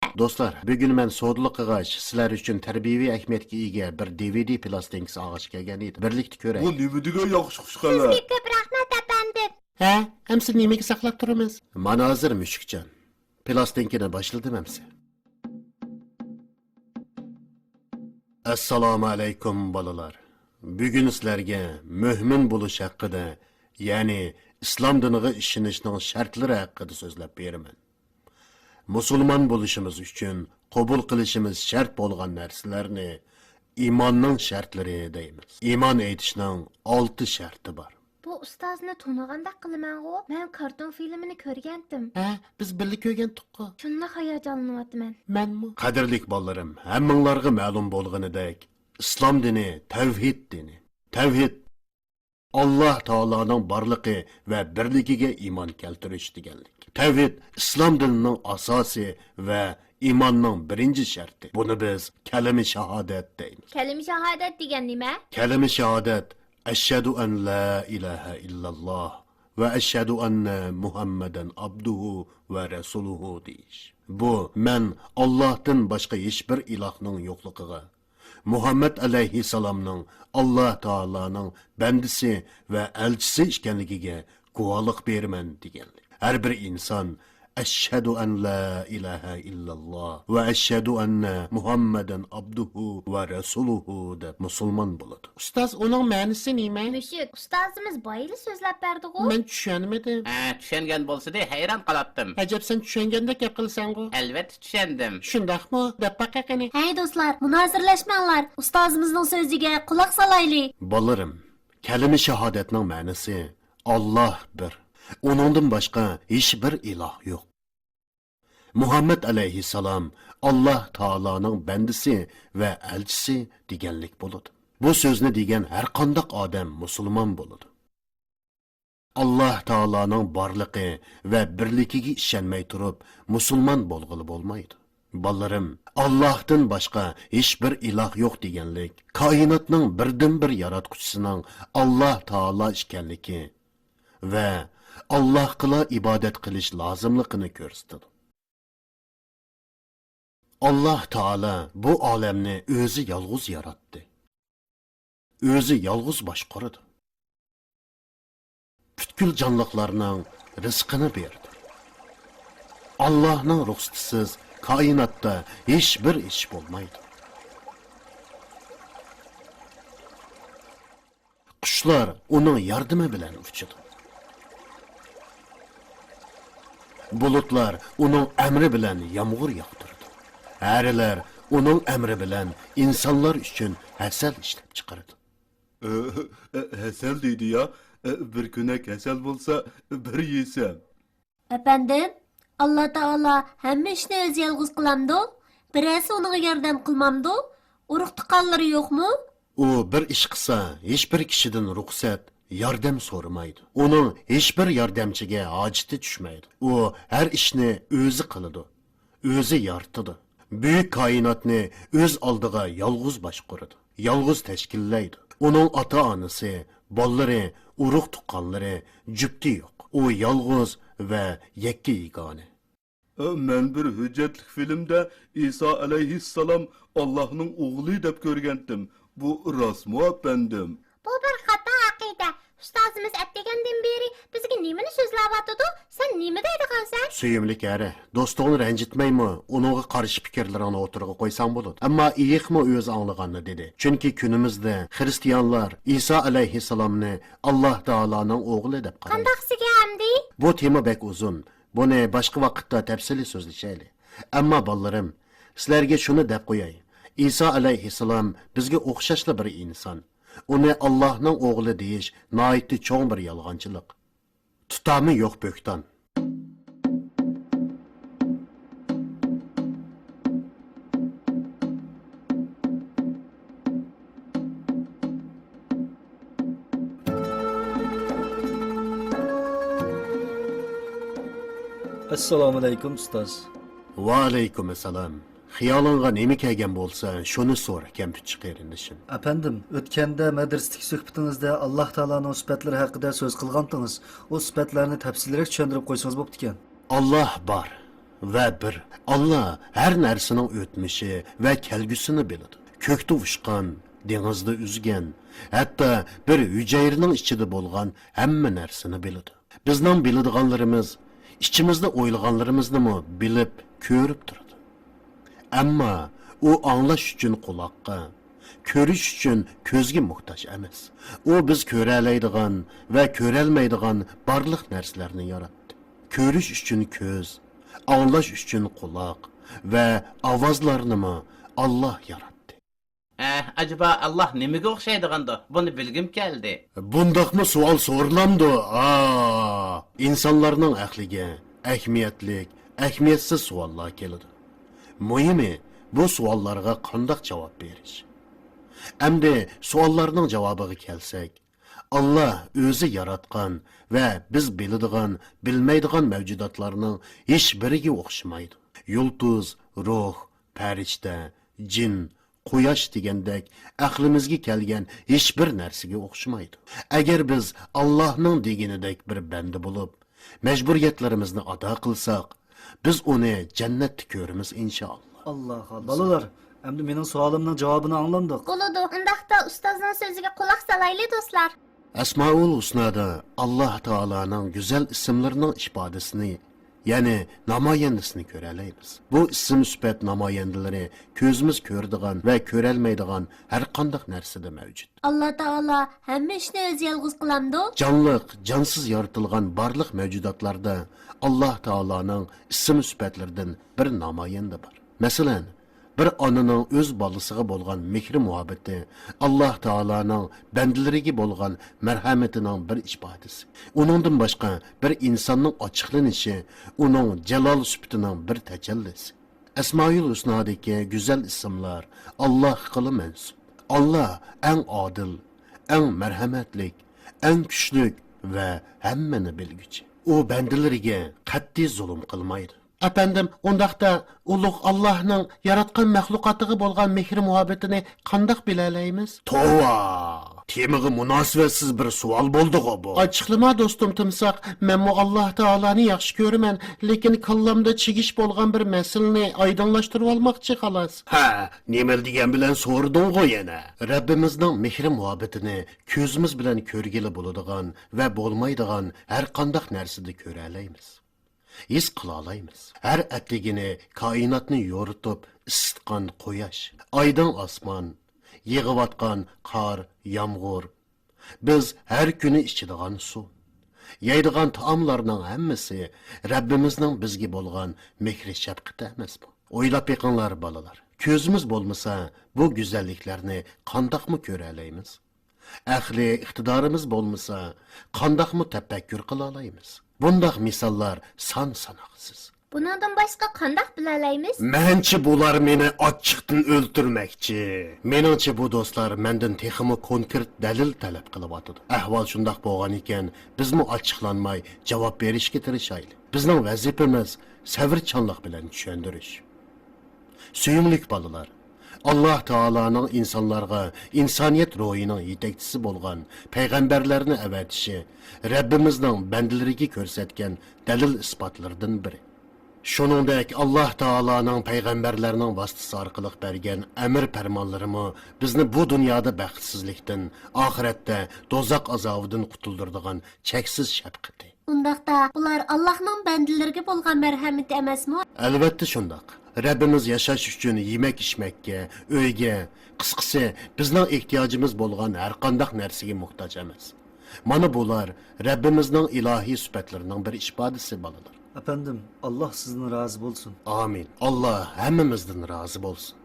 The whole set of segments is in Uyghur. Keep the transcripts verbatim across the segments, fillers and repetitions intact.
دوستلار، بۈگۈن مەن سودىلىق قىلغاچ، سىلەر ئۈچۈن تەربىيەۋى ئەھمىيەتكە ئىگە بىر دى ۋى دى پلاستىنكىسى ئالغاچ كەلگەن ئىدىم. بىرلىكتە كۆرەيلى. بۇ نېمە دېگەن ياخشى خۇش خەۋەر؟ سىزگە كۆپ رەھمەت، ئەپەندىم. ھە، ئەمسە نېمىگە ساقلاپ تۇرىمىز؟ مانا ھازىر، مۈشۈكجان. پلاستىنكىنى باشلىدىم ئەمسە. ئەسسالامۇ ئەلەيكۇم، بالىلار. بۈگۈن سىلەرگە مۆمىن بولۇش ھەققىدە، يەنى ئىسلام دىنىغا ئىشىنىشنىڭ شەرتلىرى ھەققىدە سۆزلەپ بېرىمەن. مۇسۇلمان بولۇشىمىز ئۈچۈن قوبۇل قىلىشىمىز شەرت بولغان نەرسىلەرنى ئىماننىڭ شەرتلىرى دەيمىز. ئىمان ئېيتىشنىڭ ئالتە شەرتى بار. بۇ ئۇستازنى تونۇغاندەك قىلىمەنغۇ؟ مەن كارتون فىلىمىنى كۆرگەنتىم. ھە، بىز بىللە كۆرگەنتۇققۇ. شۇنداق ھاياجانلىنىۋاتىمەن. مەنمۇ. قەدىرلىك بالىلىرىم، ھەممىڭلارغا مەلۇم بولغىنىدەك، ئىسلام دىنى تەۋھىد دىنى. تەۋھىد، ئاللاھ تائالانىڭ بارلىقى ۋە بىرلىكىگە ئىمان كەلتۈرۈش دېگەنلىك. تەۋھىد ئىسلام دىنىنىڭ ئاساسى ۋە ئىماننىڭ بىرىنچى شەرتى. بۇنى بىز كەلىمە شاھادەت دەيمىز. كەلىمە شاھادەت دېگەن نېمە؟ كەلىمە شاھادەت، ئەشھەدۇ ئەن لا ئىلاھە ئىللاللاھ ۋە ئەشھەدۇ ئەننە مۇھەممەدەن ئابدۇھۇ ۋە رەسۇلۇھۇ دېيىش. بۇ، مەن ئاللاھتىن باشقا ھېچبىر ئىلاھنىڭ يوقلۇقىغا، مۇھەممەد ئەلەيھىسسالامنىڭ ئاللاھ تائالانىڭ بەندىسى ۋە ئەلچىسى ئىكەنلىكىگە گۇۋاھلىق بېرىمەن دېگەنلىك. ھەر بىر ئىنسان ئەشھەدۇ ئەن لا ئىلاھە ئىللاللاھ ۋە ئەشھەدۇ ئەننە مۇھەممەدەن ئابدۇھۇ ۋە رەسۇلۇھۇ دەپ مۇسۇلمان بولىدۇ. ئۇستاز، ئۇنىڭ مەنىسى نېمە؟ مۈشۈك، ئۇستازىمىز بايىلا سۆزلەپ بەردىغۇ. مەن چۈشەنمىدىم. ھە، چۈشەنگەن بولسىدى، ھەيران قالاتتىم. ئەجەب، سەن چۈشەنگەندەك گەپ قىلىسەنغۇ؟ ئەلۋەتتە چۈشەندىم. شۇنداقمۇ؟ دەپ باقە قېنى. ھەي دوستلار، مۇنازىرىلەشمەڭلار. ئۇستازىمىزنىڭ سۆزىگە قۇلاق سالايلى. بالىلىرىم، كەلىمە شاھادەتنىڭ مەنىسى، ئاللاھ بىر. ئۇنىڭدىن باشقا ھېچبىر ئىلاھ يوق. مۇھەممەد ئەلەيھىسسالام ئاللاھ تائالانىڭ بەندىسى ۋە ئەلچىسى دېگەنلىك بولىدۇ. بۇ سۆزنى دېگەن ھەرقانداق ئادەم مۇسۇلمان بولىدۇ. ئاللاھ تائالانىڭ بارلىقى ۋە بىرلىكىگە ئىشەنمەي تۇرۇپ، مۇسۇلمان بولغىلى بولمايدۇ. بالىلىرىم، ئاللاھتىن باشقا ھېچبىر ئىلاھ يوق دېگەنلىك، كائىناتنىڭ بىردىنبىر ياراتقۇچىسىنىڭ ئاللاھ تائالا ئىكەنلىكى ۋە ئاللاھقىلا ئىبادەت قىلىش لازىملىقىنى كۆرسىتىدۇ. ئاللاھ تائالا بۇ ئالەمنى ئۆزى يالغۇز ياراتتى. ئۆزى يالغۇز باشقۇرىدۇ. پۈتكۈل جانلىقلارنىڭ رىزقىنى بېرىدۇ. ئاللاھنىڭ رۇخسىتىسىز كائىناتتا ھېچبىر ئىش بولمايدۇ. قۇشلار ئۇنىڭ ياردىمى بىلەن ئۇچىدۇ. بۇلۇتلار ئۇنىڭ ئەمرى بىلەن يامغۇر ياغدۇرىدۇ. ھەرىلەر ئۇنىڭ ئەمرى بىلەن ئىنسانلار ئۈچۈن ھەسەل ئىشلەپ چىقىرىدۇ. ھەسەل دەيدۇ يا، بىر كۆنەك ھەسەل بولسا بىر يېسەم. ئەپەندىم، ئاللا تائالا ھەممە ئىشنى ئۆزى يالغۇز قىلامدۇ؟ بىرەرسى ئۇنىڭغا ياردەم قىلمامدۇ؟ ئۇرۇق-تۇغقانلىرى يوقمۇ؟ ئۇ بىر ئىش قىلسا، ھېچبىر كىشىدىن رۇخسەت، ياردەم سورىمايدۇ. ئۇنىڭ ھېچبىر ياردەمچىگە ھاجىتى چۈشمەيدۇ. ئۇ ھەر ئىشنى ئۆزى قىلىدۇ. ئۆزى يارىتىدۇ. بۈيۈك كائىناتنى ئۆز ئالدىغا يالغۇز باشقۇرىدۇ، يالغۇز تەشكىللەيدۇ. ئۇنىڭ ئاتا-ئانىسى، بالىلىرى، ئۇرۇق-تۇغقانلىرى، جۈپتى يوق. ئۇ يالغۇز ۋە يەككە يېگانە. مەن بىر ھۆججەتلىك فىلىمدە ئىسا ئەلەيھىسسالام ئاللاھنىڭ ئوغلى دەپ كۆرگەنتىم. بۇ راستمۇ، ئەپەندىم؟ بۇ بىر خاتا ئەقىدە. ئۇستازىمىز ئەتىگەندىن بېرى بىزگە نېمىنى سۆزلەۋاتىدۇ؟ سەن نېمە دەيدىغانسەن؟ سۆيۈملۈك ھەرە، دوستۇڭنى رەنجىتمەيمۇ، ئۇنىڭغا قارشى پىكىرلىرىڭنى ئوتتۇرىغا قويساڭ بولىدۇ. ئەمما ئېيىقمۇ ئۆزى ئاڭلىغاننى دېدى. چۈنكى كۈنىمىزدە خىرىستىيانلار ئىسا ئەلەيھىسسالامنى ئاللاھ تائالانىڭ ئوغلى دەپ قارايدۇ. قانداقسىگە ئەمدى؟ بۇ تېما بەك ئۇزۇن. بۇنى باشقا ۋاقىتتا تەپسىلىي سۆزلىشەيلى. ئەمما بالىلىرىم، سىلەرگە شۇنى دەپ قوياي. ئىسا ئەلەيھىسسالام بىزگە ئوخشاشلا بىر ئىنسان. ئۇنى ئاللاھنىڭ ئوغلى دېيىش ناھايىتى چوڭ بىر يالغانچىلىق. تۇتامى يوق بۆھتان. ئەسسالامۇئەلەيكۇم، ئۇستاز. ۋەئەلەيكۇم ئەسسالام. خىيالىڭغا نېمە كەلگەن بولسا، شۇنى سورا، كەمپۈتچى قېرىندىشىم. ئەپەندىم، ئۆتكەندە مەدرىستىكى سۆھبىتىڭىزدە ئاللاھ تائالانىڭ سۈپەتلىرى ھەققىدە سۆز قىلغانتىڭىز. ئۇ سۈپەتلەرنى تەپسىلىيرەك چۈشەندۈرۈپ قويسىڭىز بوپتىكەن. ئاللاھ بار. ۋە بىر. ئاللا ھەر نەرسىنىڭ ئۆتمۈشى ۋە كەلگۈسىنى بىلىدۇ. كۆكتە ئۇچقان، دېڭىزدا ئۈزگەن، ھەتتا بىر ھۈجەيرىنىڭ ئىچىدە بولغان ھەممە نەرسىنى بىلىدۇ. بىزنىڭ بىلىدىغانلىرىمىز، ئىچىمىزدە ئويلىغانلىرىمىزنىمۇ بىلىپ، كۆرۈپ تۇرىدۇ. ئەمما ئۇ ئاڭلاش ئۈچۈن قۇلاققا، كۆرۈش ئۈچۈن كۆزگە موھتاج ئەمەس. ئۇ بىز كۆرەلەيدىغان ۋە كۆرەلمەيدىغان بارلىق نەرسىلەرنى ياراتتى. كۆرۈش ئۈچۈن كۆز، ئاڭلاش ئۈچۈن قۇلاق ۋە ئاۋازلارنىمۇ ئاللا ياراتتى. ئە، ئەجەبا ئاللا نېمىگە ئوخشايدىغاندۇ؟ بۇنى بىلگۈم كەلدى. بۇنداقمۇ سوئال سورىلامدۇ؟ ئا! ئىنسانلارنىڭ ئەقلىگە ئەھمىيەتلىك، ئەھمىيەتسىز سوئاللار كېلىدۇ. مۇھىمى، بۇ سوئاللارغا قانداق جاۋاب بېرىش؟ ئەمدى سوئاللارنىڭ جاۋابىغا كەلسەك، ئاللا ئۆزى ياراتقان ۋە بىز بىلىدىغان، بىلمەيدىغان مەۋجۇداتلارنىڭ ھېچبىرىگە ئوخشىمايدۇ. يۇلتۇز، روھ، پەرىشتە، جىن، قۇياش دېگەندەك ئەقلىمىزگە كەلگەن ھېچبىر نەرسىگە ئوخشىمايدۇ. ئەگەر بىز ئاللانىڭ دېگىنىدەك بىر بەندە بولۇپ، مەجبۇرىيەتلىرىمىزنى ئادا قىلساق، بىز ئۇنى جەننەتتە كۆرىمىز، ئىنشائاللا. ئاللا خالىسا. بالىلار، ئەمدى مېنىڭ سوئالىمنىڭ جاۋابىنى ئاڭلاندۇق. بولىدۇ، ئۇنداقتا ئۇستازنىڭ سۆزىگە قۇلاق سالايلى، دوستلار. ئەسمائۇل ھۇسنادا ئاللا تائالانىڭ گۈزەل ئىسىملىرىنىڭ ئىپادىسىنى، يەنى نامايەندىسىنى كۆرەلەيمىز. بۇ ئىسىم سۈپەت نامايەندىلىرى كۆزىمىز كۆرىدىغان ۋە كۆرەلمەيدىغان ھەر قانداق نەرسىدە مەۋجۇت. ئاللا تائالا ھەممە ئىشنى ئۆزى يالغۇز قىلامدۇ؟ جانلىق، جانسىز يارىتىلغان بارلىق مەۋجۇداتلاردا ئاللا تائالانىڭ ئىسىم سۈپەتلىرىدىن بىر نامايەندە بار. مەسىلەن، بىر ئانىنىڭ ئۆز بالىسىغا بولغان مېھرى-مۇھەببىتى، ئاللا تائالانىڭ بەندىلىرىگە بولغان مەرھەمىتىنىڭ بىر ئىپادىسى. ئۇنىڭدىن باشقا بىر ئىنساننىڭ ئاچچىقلىنىشى ئۇنىڭ جالال سۈپىتىنىڭ بىر تەجەللىسى. ئەسمائۇل ھۇسنادىكى گۈزەل ئىسىملار ئاللاھقىلا مەنسۇپ. ئاللا ئەڭ ئادىل، ئەڭ مەرھەمەتلىك، ئەڭ كۈچلۈك ۋە ھەممىنى بىلگۈچى. ئۇ بەندىلىرىگە قەتئىي زۇلۇم قىلمايدۇ. ئەپەندىم، ئۇنداقتا ئۇلۇغ ئاللاھنىڭ ياراتقان مەخلۇقاتىغا بولغان مېھرى-مۇھەببىتىنى قانداق بىلەلەيمىز؟ توۋا! تېمىغا مۇناسىۋەتسىز بىر سوئال بولدىغۇ بۇ. ئاچچىقلىما، دوستۇم تىمساھ، مەنمۇ ئاللاھ تائالانى ياخشى كۆرىمەن، لېكىن كاللامدا چىگىش بولغان بىر مەسىلىنى ئايدىڭلاشتۇرۇۋالماقچى، خالاس. ھە، نېمىلا دېگەن بىلەن سورىدىڭغۇ يەنە؟ رەببىمىزنىڭ مېھرى-مۇھەببىتىنى كۆزىمىز بىلەن كۆرگىلى بولىدىغان ۋە بولمايدىغان ھەر قانداق نەرسىدە كۆرەلەيمىز. ھېس قىلالايمىز. ھەر ئەتىگىنى كائىناتنى يورۇتۇپ ئىسسىتقان قۇياش، ئايدىڭ ئاسمان، يېغىۋاتقان قار، يامغۇر، بىز ھەر كۈنى ئىچىدىغان سۇ، يەيدىغان تائاملارنىڭ ھەممىسى رەببىمىزنىڭ بىزگە بولغان مېھرى-شەپقىتى ئەمەسمۇ؟ ئويلاپ بېقىڭلار، بالىلار. كۆزىمىز بولمىسا، بۇ گۈزەللىكلەرنى قانداقمۇ كۆرەلەيمىز؟ ئەقلىي ئىقتىدارىمىز بولمىسا، قانداقمۇ تەپەككۇر قىلالايمىز؟ بۇنداق مىساللار سان-ساناقسىز. بۇنىڭدىن باشقا قانداق بىلەلەيمىز؟ مەنچە بۇلار مېنى ئاچچىقتىن ئۆلتۈرمەكچى. مېنىڭچە، بۇ دوستلار مەندىن تېخىمۇ كونكرېت دەلىل تەلەپ قىلىۋاتىدۇ. ئەھۋال شۇنداق بولغان ئىكەن، بىزمۇ ئاچچىقلانماي جاۋاب بېرىشكە تىرىشايلى. بىزنىڭ ۋەزىپىمىز سەۋرچانلىق بىلەن چۈشەندۈرۈش. سۆيۈملۈك بالىلار، ئاللاھ تائالانىڭ ئىنسانلارغا ئىنسانىيەت روھىنىڭ يېتەكچىسى بولغان پەيغەمبەرلەرنى ئەۋەتىشى رەببىمىزنىڭ بەندىلىرىگە كۆرسەتكەن دەلىل-ئىسپاتلىرىدىن بىرى. شۇنىڭدەك، ئاللاھ تائالانىڭ پەيغەمبەرلەرنىڭ ۋاسىتىسى ئارقىلىق بەرگەن ئەمىر-پەرمانلىرىمۇ بىزنى بۇ دۇنيادا بەختسىزلىكتىن، ئاخىرەتتە دوزاخ ئازابىدىن قۇتۇلدۇرىدىغان چەكسىز شەپقىتى. ئۇنداقتا، بۇلار ئاللاھنىڭ بەندىلىرىگە بولغان مەرھەمىتى ئەمەسمۇ؟ ئەلۋەتتە شۇنداق. رەببىمىز ياشاش ئۈچۈن يېمەك-ئىچمەككە، ئۆيگە، قىسقىسى، بىزنىڭ ئېھتىياجىمىز بولغان ھەر قانداق نەرسىگە موھتاج ئەمەس. مانا بۇلار رەببىمىزنىڭ ئىلاھىي سۈپەتلىرىنىڭ بىر ئىپادىسى، بالىلار. ئەپەندىم، ئاللاھ سىزدىن رازى بولسۇن. ئامىن. ئاللاھ ھەممىمىزدىن رازى بولسۇن.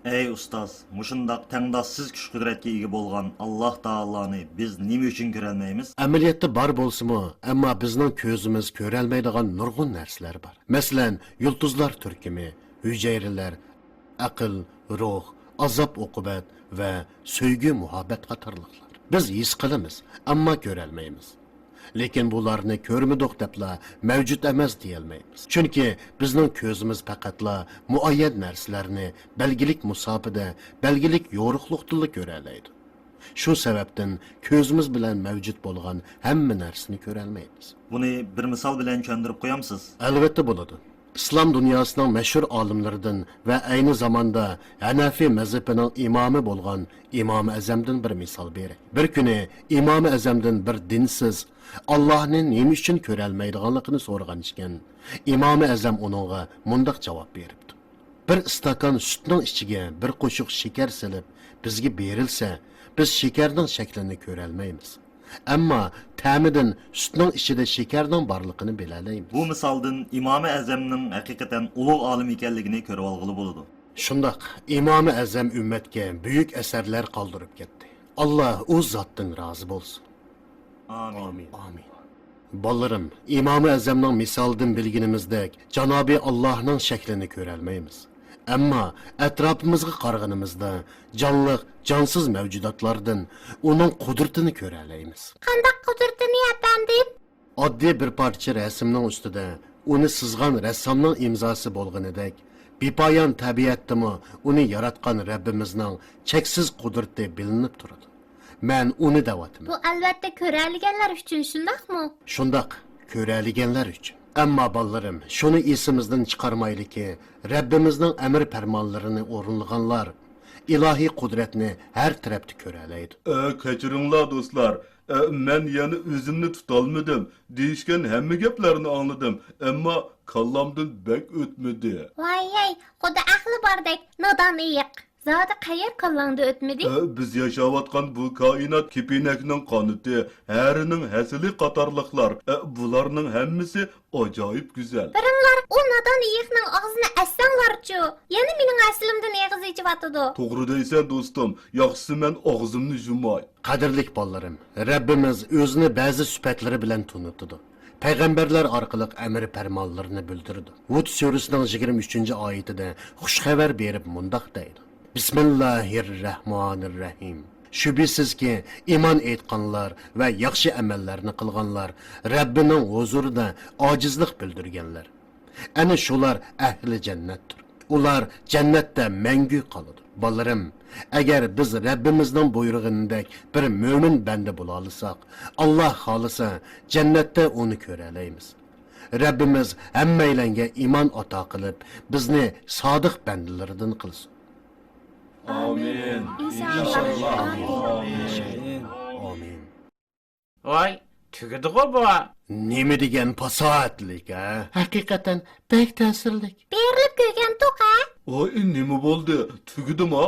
ئەي ئۇستاز، مۇشۇنداق تەڭداشسىز كۈچ-قۇدرەتكە ئىگە بولغان ئاللاھ تائالانى بىز نېمە ئۈچۈن كۆرەلمەيمىز؟ ئەمەلىيەتتە بار بولسىمۇ، ئەمما بىزنىڭ كۆزىمىز كۆرەلمەيدىغان نۇرغۇن نەرسىلەر بار. مەسىلەن، يۇلتۇزلار تۈركۈمى، ھۈجەيرىلەر، ئەقىل، روھ، ئازاب-ئوقۇبەت ۋە سۆيگۈ-مۇھەببەت قاتارلىقلار. بىز ھېس قىلىمىز، ئەمما كۆرەلمەيمىز. لېكىن بۇلارنى كۆرمىدۇق دەپلا مەۋجۇت ئەمەس دېيەلمەيمىز. چۈنكى بىزنىڭ كۆزىمىز پەقەتلا مۇئەييەن نەرسىلەرنى بەلگىلىك مۇساپىدە، بەلگىلىك يورۇقلۇقتىلا كۆرەلەيدۇ. شۇ سەۋەبتىن كۆزىمىز بىلەن مەۋجۇت بولغان ھەممە نەرسىنى كۆرەلمەيمىز. بۇنى بىر مىسال بىلەن چۈشەندۈرۈپ قويامسىز؟ ئەلۋەتتە بولىدۇ. ئىسلام دۇنياسىنىڭ مەشھۇر ئالىملىرىدىن ۋە ئەينى زاماندا ھەنەفىي مەزھىپىنىڭ ئىمامى بولغان ئىمام ئەزەمدىن بىر مىسال بېرەي. بىر كۈنى ئىمام ئەزەمدىن بىر دىنسىز، «ئاللاھنى نېمە ئۈچۈن كۆرەلمەيدىغانلىقىنى» سورىغان ئىكەن. ئىمام ئەزەم ئۇنىڭغا مۇنداق جاۋاب بېرىپتۇ: «بىر ئىستاكان سۈتنىڭ ئىچىگە بىر قوشۇق شېكەر سېلىپ، بىزگە بېرىلسە، بىز شېكەرنىڭ شەكلىنى كۆرەلمەيمىز. ئەمما تەمىدىن سۈتنىڭ ئىچىدە شېكەرنىڭ بارلىقىنى بىلەلەيمىز.» بۇ مىسالدىن ئىمامى ئەزەمنىڭ ھەقىقەتەن ئۇلۇغ ئالىم ئىكەنلىكىنى كۆرۈۋالغىلى بولىدۇ. شۇنداق، ئىمامى ئەزەم ئۈممەتكە بۈيۈك ئەسەرلەر قالدۇرۇپ كەتتى. ئاللا ئۇ زاتتىن رازى بولسۇن. ئامىن. ئامىن. بالىلىرىم، ئىمامى ئەزەمنىڭ مىسالىدىن بىلگىنىمىزدەك، جانابى ئاللاھنىڭ شەكلىنى كۆرەلمەيمىز. ئەمما ئەتراپىمىزغا قارىغىنىمىزدا، جانلىق، جانسىز مەۋجۇداتلاردىن ئۇنىڭ قۇدرىتىنى كۆرەلەيمىز. قانداق قۇدرىتىنى، ئەپەندىم؟ ئاددىي بىر پارچە رەسىمنىڭ ئۈستىدە ئۇنى سىزغان رەسسامنىڭ ئىمزاسى بولغىنىدەك، بىپايان تەبىئەتتىمۇ ئۇنى ياراتقان رەببىمىزنىڭ چەكسىز قۇدرىتى بىلىنىپ تۇرىدۇ. مەن ئۇنى دەۋاتىمەن. بۇ ئەلۋەتتە كۆرەلىگەنلەر ئۈچۈن، شۇنداقمۇ؟ شۇنداق، كۆرەلىگەنلەر ئۈچۈن. ئەمما بالىلىرىم، شۇنى ئېسىمىزدىن چىقارمايلىكى، رەببىمىزنىڭ ئەمر پەرمانلىرىنى ئورۇنلىغانلار ئىلاھىي قۇدرەتنى ھەر تەرەپتە كۆرەلەيدۇ. ئە، كەچۈرۈڭلار دوستلار، ئە، مەن يەنە ئۆزۈمنى تۇتالمىدىم، دېيىشكەن ھەممە گەپلەرنى ئاڭلىدىم، ئەمما كاللامدىن بەك ئۆتمىدى. ۋاي ھەي، خۇدا ئەقلى باردەك، نادان ئېيىق. زادى قەيەر كاللاڭدا ئۆتمىدى؟ ئە، بىز ياشاۋاتقان بۇ كائىنات كېپىنەكنىڭ قانىتى، ھەرىنىڭ ھەسىلى قاتارلىقلار، ئە، بۇلارنىڭ ھەممىسى ئاجايىپ گۈزەل. بېرىڭلار، ئۇ نادان ئېيىقنىڭ ئاغزىنى ئەتسەڭلارچۇ! يەنە مېنىڭ ھەسىلىمدىن ئېغىز ئېچىۋاتىدۇ. توغرا دەيسەن، دوستۇم. ياخشىسى مەن ئاغزىمنى يۇماي. قەدىرلىك بالىلىرىم، رەببىمىز ئۆزىنى بەزى سۈپەتلىرى بىلەن تونۇتىدۇ. پەيغەمبەرلەر ئارقىلىق ئەمر پەرمانلىرىنى بىلدۈرىدۇ. ھۇد سۈرىسىنىڭ يىگىرمە ئۈچىنچى ئايىتىدە خۇش خەۋەر بېرىپ مۇنداق دەيدۇ: بىسمىللاھىررەھمانىررەھىم. شۈبھىسىزكى، ئىمان ئېيتقانلار ۋە ياخشى ئەمەللەرنى قىلغانلار رەببىنىڭ ھۇزۇرىدا ئاجىزلىق بىلدۈرگەنلەر. ئەنە شۇلار ئەھلى جەننەتتۇر. ئۇلار جەننەتتە مەڭگۈ قالىدۇ. بالىلىرىم، ئەگەر بىز رەببىمىزنىڭ بۇيرۇغىنىدەك بىر مۆمىن بەندە بولالىساق، ئاللا خالىسا، جەننەتتە ئۇنى كۆرەلەيمىز. رەببىمىز ھەممەيلەنگە ئىمان ئاتا قىلىپ، بىزنى سادىق بەندىلىرىدىن قىلسۇن. ئامىن. ئىنشائاللا. ئامىن. ئامىن. ۋاي، تۈگىدىغۇ بۇ. نېمە دېگەن پاساھەتلىك، ھە؟ ھەقىقەتەن بەك تەسىرلىك. بېرىلىپ كۆرگەنتۇق، ھە؟ ۋاي، نېمە بولدى؟ تۈگىدىما؟